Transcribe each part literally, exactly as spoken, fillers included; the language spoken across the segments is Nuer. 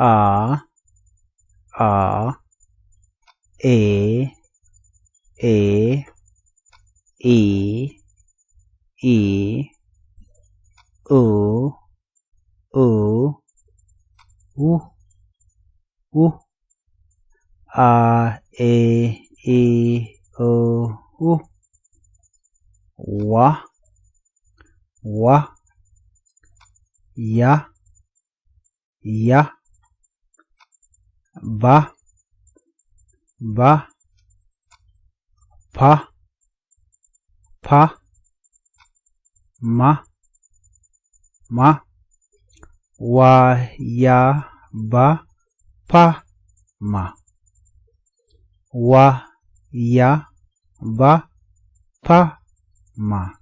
A, a, e, e, i, i, o, o, u, u, a, e, i, o, u, wa, wa, ya, ya, ba, ba, pa, pa, ma, ma, wa, ya, ba, pa, ma, wa, ya, ba, pa, ma,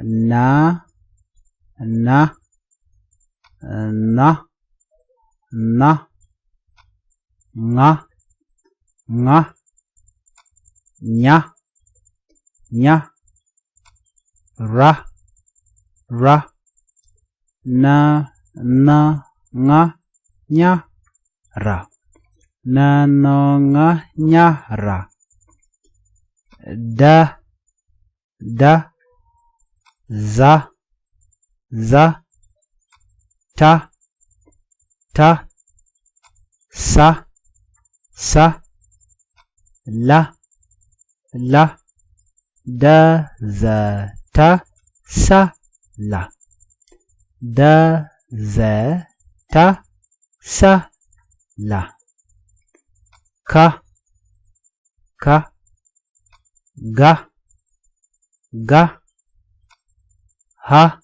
na, na, na, na, ŋa, ŋa, nya, nya, ra, ra, na, na, ŋa, nya, ra, na, na, ŋa, nya, ra, da, da, za, za, ta, ta, sa, sa, la, la, da, za, ta, sa, la, da, za, ta, sa, la, ka, ka, ga, ga, ha,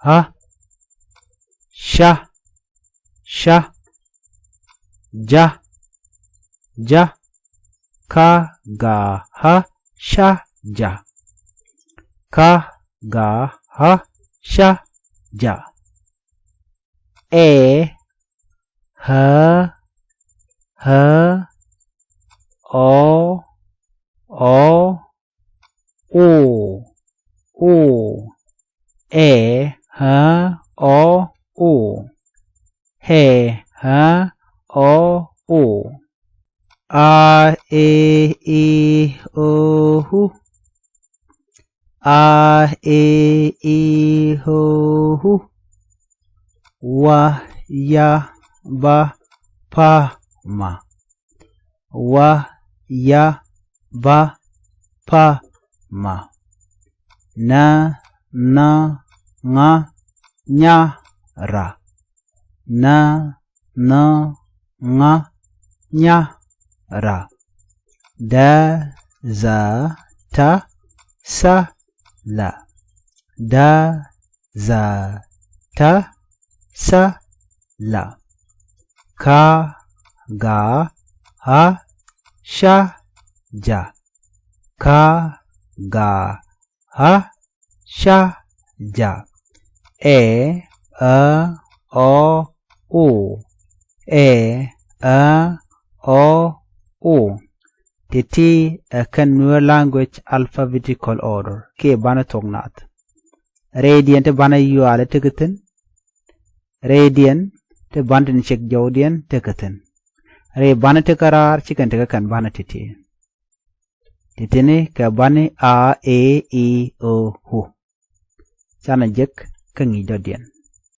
ha, sha, sha, ja, ja, ka, ga, ha, sha, ja, ka, ga, ha, sha, ja, ɛ, ɣä, ɣä, ɔ, ɔ, o, o, ɛ, ɣä, ɔ, o, ɛ, ɣä, ɔ, o, a, e, i, o, u, a, e, i, o, u, wa, ya, ba, pa, ma, wa, ya, ba, pa, ma, na, na, ŋa, nya, ra, na, na, ŋa, nya, ra, da, za, ta, sa, la, da, za, ta, sa, la, ka, ga, ɣä, sha, ja, ka, ga, ɣä, sha, ja, ɛ, ɣä, ɔ, o, ɛ, ɣä, ɔ, o. Ti̱ti̱ ɛ kɛn Nuer language alphabetical order kiɛ banɛ thok nath. Rɛydiɛn ti banɛ yual tekɛ thi̱n. Rɛydiɛn ti banɛ tin ciɛk jɔwdiɛn tekɛ thi̱n. Rɛy banɛ tekɛ raar cikɛn tekɛ kɛn banɛ ti̱ti̱. Ti̱ti̱ni kɛ bani a, e, i, o, u. Canɛ jek kä ŋi̱i̱c dɔ̱diɛn.